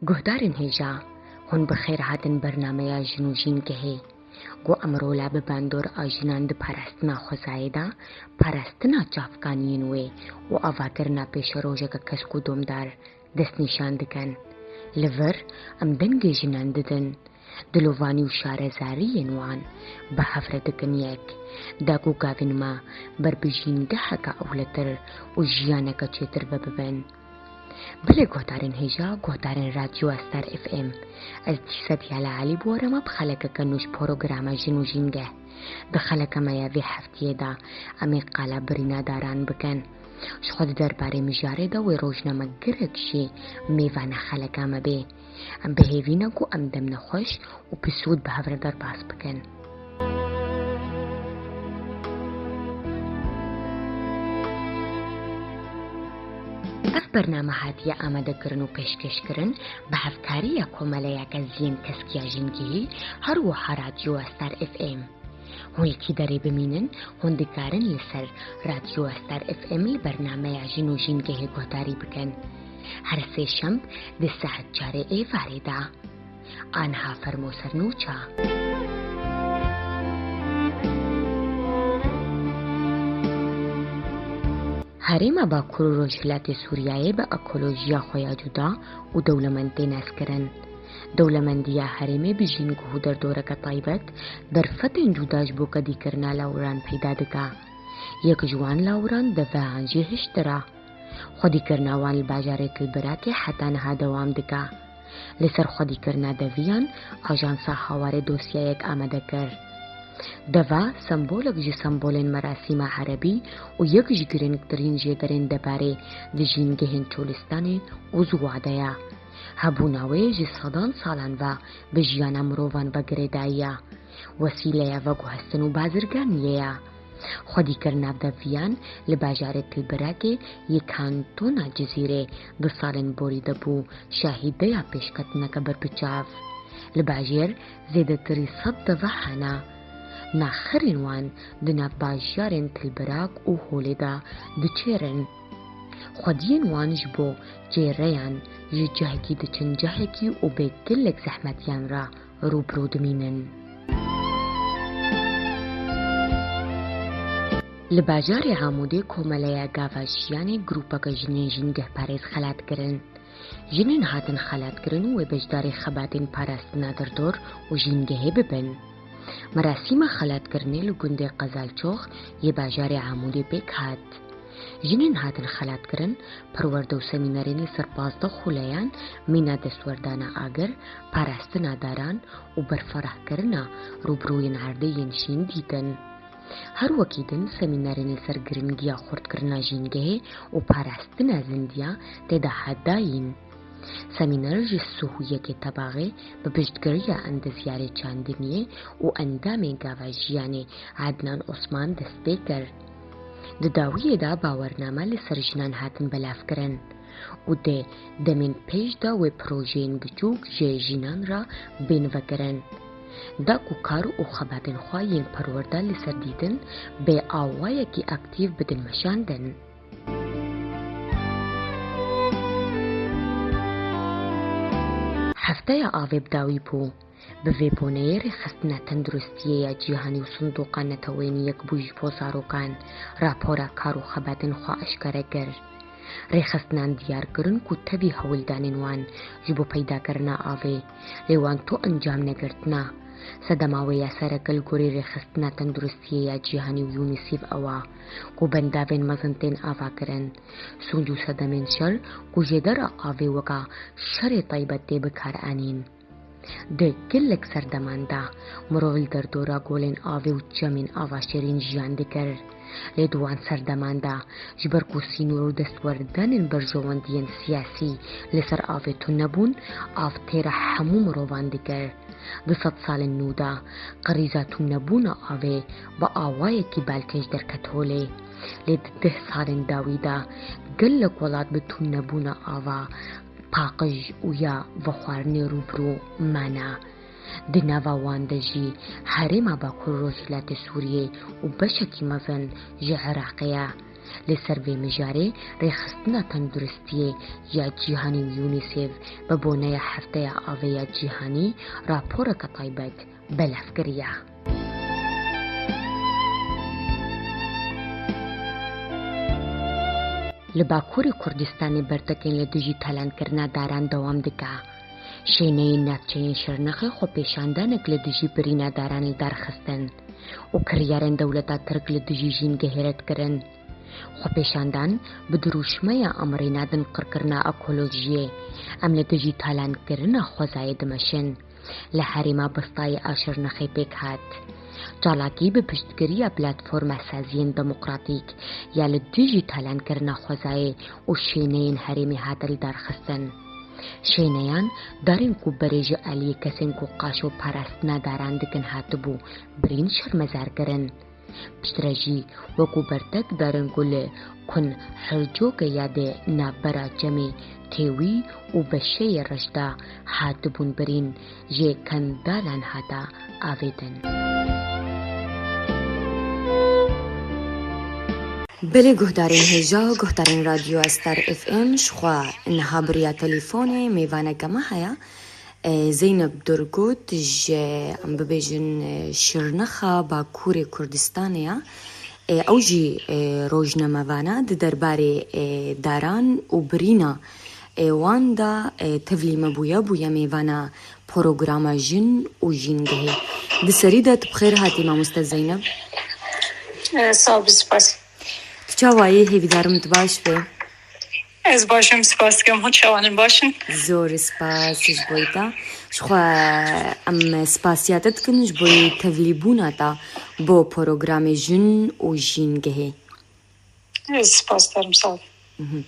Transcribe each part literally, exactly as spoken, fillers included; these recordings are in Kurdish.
Guhdarên hêja, hûn bi xêr hatin bernameya Jin û Jîngehê. Ku emro la bi bandor a jinan di parastina xwezayê de, parastina çavkaniyên wê û avakirina pêşerojeke kesk û domdar destnîşan dikin. Li vir em dengê jinan didin. Dilovanî û şarezariyên wan bi hev re dikin yek, da ku gavên me ber bi jîngeheke ewletir û jiyaneke çêtir ve bibin. Belê guhdarên hêja, guhdarên Radyoya Star F M. Ez dîsa Diyala Elî bi we re me bi xelekeke nû ji programa Jin û Jîngeh. Di xeleka me ya vê heftiyê de em ê qala birîna daran bikin. Ji xwe di derbarê mijarê de wê rojnamegirek jî mêvana xeleka me bê. Em bi hêvî ne ku em dem nexweş û bi sûd bi hev re derbas bikin. Ev bername hatiye amadekirin û pêşkêşkirin bi hevkariya komeleyeke zîn keskiya jîngehî, her wiha Radyoya Star F M. Hûn li kî derê bimînin, hûn dikarin li ser Radyoya Star F M li bernameya Jin û Jîngehê guhdarî bikin. Her sêşemb di saet çarê êvarê de. Anha fermo ser nûça. Herêma Bakur û Rojhilatê Sûriyeyê bi ekolojiya xwe ya cuda û dewlemend tê naskirin. Dewlemendiya herêmê bi jîngeh û derdoreke taybet, derfetên cuda ji bo kedîkirina lawiran peyda dike. Yek ji wan lawiran devehan jî hiştir e. Xwedîkirina wan li bajarê Tilbirakê heta niha dewam dike. Li ser xwedîkirina deviyan, Ajansa Hawarê dosyayek amade kir. Deva sembolek ji sembolên merasîma erebî û yek ji girîngtirîn jêderên debarê di jîngehên Çolistanê û Ziwa de ye. Hebûna wê ji sedan salan ve bi jiyana mirovan ve girêdayî ye. Wesîleya veguhestin û bazirganiyê ye. Xwedîkirina deviyan li bajarê Tilbirakê yê kantona Cizîrê di salên borî de bû şahîdeya pêşketineke berbiçav. Li bajêr zêdetirî sed deve hene. Naxirên wan di nav bajarên Tilbirak û Holê de diçêrin. Xwediyên wan ji bo çêreyan ji cihekî diçin cihekî û bê gelek zehmetiyan re rû bi rû dimînin. Li bajarê Amûdê komeleya Gava Jiyanê grûpeke jinên jîngehparêz xelat kirin. Jinên hatin xelatkirin wê beşdarî xebatên parastina derdor û jîngehê bibin. Merasîma xelatkirinê li gundê Qezalçox yê bajarê Amûdê pêk hat. Jinên hatin xelatkirin, perwerde û semînerên li ser pazdeh xuleyan mîna destwerdana agir, parastina daran û berfirehkirina rûbirûyên erdê yên şîn dîtin. Her wekî din semînerên li ser giringiya xurtkirina jîngehê û parastina zindiya tê de hat dayîn. Semîner ji sih û yekê Tebaxê bi piştgiriya endezyarê çandiniyê û endamê Gava Jiyanê Ednan Osman dest pê kir. Di dawiyê de bawername li ser jinan hatin belavkirin û di demên pêş de wê projeyên biçûk ji jinan re bên vekirin. Da ku kar û xebatên xwe yên perwerde li ser dîtin bê awayekî aktîf bidin meşandin. Hefteya avê bi dawî bû. Bi vê boneyê Rêxistina Tenduristiyê ya Cîhanî û Sindoqa Neteweyên Yekbûyî ji bo Zarokan rapora kar û xebatên xwe eşkere kir. Rêxistinan diyar kirin ku tevî hewldanên wan ji bo peydakirina avê, lê wan tu encam negirtina. Sedema wê ya sereke li gorî Rêxistina Tenduristiyê ya Cîhanî û UNICEF ew e ku bendavên mezin tên avakirin. Sûc û sedemên şer ku jêdera avê weka şerê taybet tê bikaranîn. Di gelek serdeman de mirov li derdora golên avê û çemên ava şêrîn jiyan dikir. Lê di wan serdeman de, ji ber ku sînor û destwerdanên berjewendiyên siyasî li ser avê tune bûn, av têra hemû mirovan dikir. Di sed salên nû de, qirîza tunebûna avê bi awayekî balkêş derket holê. Lê di deh salên dawî de, gelek welat bi tunebûna ava paqij û ya vexwarinê rûbirû mane. Di nava wan de jî herêma Bakur Rojhilatê Sûriyê û beşekî mezin ji Iraqê ye. Li ser vê mijarê rêxistina tenduristiyê ya cîhanî û UNICEF bi boneya Hefteya Avê ya Cîhanî raporeke taybet belav kiriye. Li Bakurê Kurdistanê bertekên li dijî talandkirina daran dewam dike. Şêneyên navçeyên Şirnexê xwepêşandanek li dijî birîna daran li dar xistin û kiryarên dewleta Tirk li dijî jîngehê red kirin. Xwepêşandan bi dirûşmeya em rê nadin qirkirina ekolojiyê. Em li dijî talandkirina xwezayê dimeşin. Li herêma Bistayê a Şirnexê pêk hat. Çalakî bi piştgiriya Platforma Saziyên Demokratîk ya li dijî talandkirina xwezayê û şêneyên herêmê hate lidarxistin. Şêneyan darên ku berê ji aliyê kesên ku qaşo parastina daran dikin hatibû birîn şermezar kirin. Piştre jî wekû bertek darên ku li Kun Hercoke ya di navbera Çemê Têwî û Beşeyê Reş de hatibûn birîn, jê kendalan hate avêtin. Belê guhdarên hêja, guhdarên Radyo Star F M, ji xwe niha bi riya telefonê mêvaneke me heye. E, Zeynep Durgut ji, em bibêjin, e, Şirnexa Bakurê Kurdistanê ya. E, ew jî, e, rojnamevan e, di derbarê, e, daran û birîna, e, wan de, e, tevlî me bûye, bûye mêvana programa Jin û Jîngehê. Di serî de tu bi xêr hatî, mamoste Zeynep. E, sağ ol, spas. Tu çawa yî? Hêvîdarim tu baş bî. Ez baş im, spas dikim. Hûn çawan in, baş in? Zor spas ji bo te. Ji xwe em spasiya te dikin ji bo tevlîbûna te bo programê Jin û Jîngehê. Ez spas dikim, sağ ol. Mhm.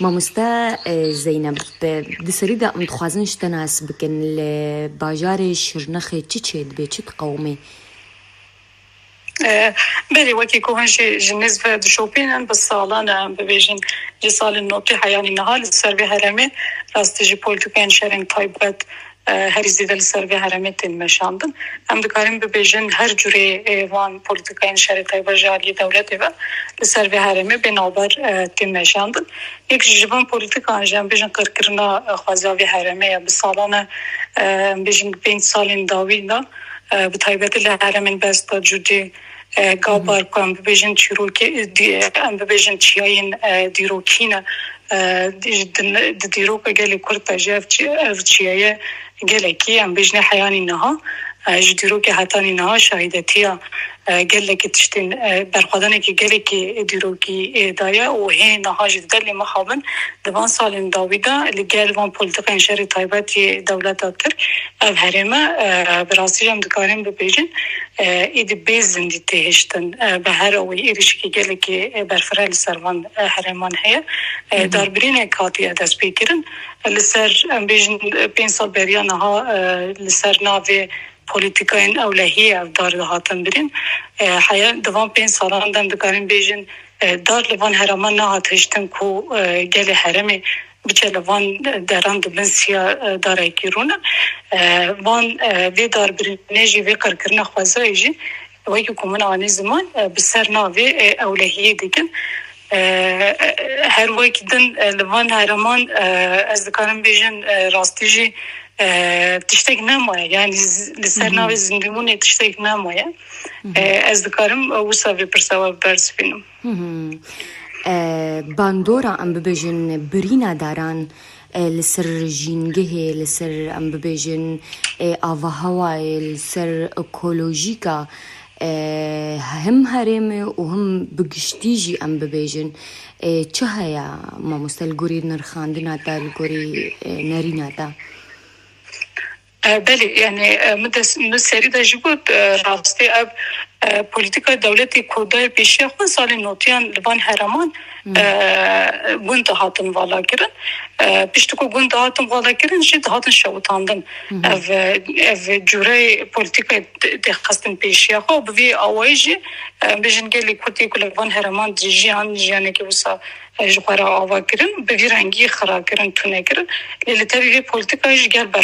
Mamoste, e, Zeynep, e, di serî de em dixwazin ji te nas bikin, li bajarê Şirnexê çi çêdibe, çi diqewime? E, belê, wekî ku hûn jî ji nêz ve dişopînin, bi salan e, em bibêjin, ji salên notî heyanî niha li ser vê herêmê rastî jî polîtîkayên şerên taybet, e, herî zêde li ser vê herêmê tên meşandin. Em dikarin bibêjin her curê, e, van polîtîkayên şerê taybet ji aliyê dewletê ve li ser vê herêmê bê navber, e, tên meşandin. Yek ji van polîtîkan jî em bêjin qirkirina, e, xweza vê herêmê ye. Bi salan e, e, em bêjin pênc salên dawî de, e, bi taybetî li herêmên Besta, Cûdî, e, Gabar, ku em bibêjin çîrokê, e, dî-, em bibêjin çiyayên, e, dîrokî ne. E, di, di, di dîroka gelê Kurd de jî ev çi-, ev çiyaye gelekî, em bêjinê heyanî niha, e, ji dîrokê hetanî niha şahidetiya, e, gelekî tiştên, e, berxwedanekî gelekî dîrokî, e, daye û hê niha jî dide lê mixabin. Di van salên dawî de li gel van polîtîkayên şerê taybetî dewleta Tirk ev herême, e, bi rastî jî em dikarin bibêjin, e, êdî bê zindî tê hiştin. E, bi her awayî êrişekî gelekî, e, berfireh li ser van, e, herêman heye. E, darbirînek hatiye destpêkirin. Li ser, em bêjin, e, pênc sal beriya niha, e, li ser navê polîtîkayên ewlehiyê ev dar dihatin birîn. E, heya di van pênc salan de em dikarin bêjin, e, dar li van herêman nehat hiştin ku, e, gelê herêmê biçe li van deran di bin siya, e, darekî rûne. E, van, e, vê darbirînê jî, vê qirkirina xwezayê jî wekî ku min anî ziman, e, bi ser navê, e, ewlehiyê dikin. E, e, her wekî din, e, li van herêman, e, ez dikarim bêjim, e, rastî jî, e, tiştek nemaye. Yani z-, li ser navê zindîbûnê tiştek nemaye. E, ez dikarim, e, wisa vê pirsa we bi berz bînim. Hı hı. E, bandora em bibêjin birîna daran, e, li ser jîngehê, li ser, em bibêjin, e, avahewayê, li ser ekolojîka, e, him herêmê û him bi giştî jî em bibêjin, e, çi heye, mamoste, li gorî nirxandina te, li gorî, e, nerîna te? E, belê, yani, e, min des-, min serî de jî got, e, rastî ev, e, polîtîka dewletê ku dayê pêşiya xwe salên notiyan li van herêman, e, gund dihatin vala kirin. E, piştî ku gund dihatin vala kirin jî dihatin şewitandin. Ev, e, ev cureyê polîtîkayê tê-, tê xistin pêşiya xwe û bi vî awayî jî, e, em bêjin gelê Kurd yê ku li van herêman dijiyan, jiyanekî wisa e, ji xwe re ava kirin, bi vî rengî xira kirin, tune kirin. Lê li tevî vê polîtîkayê ji gel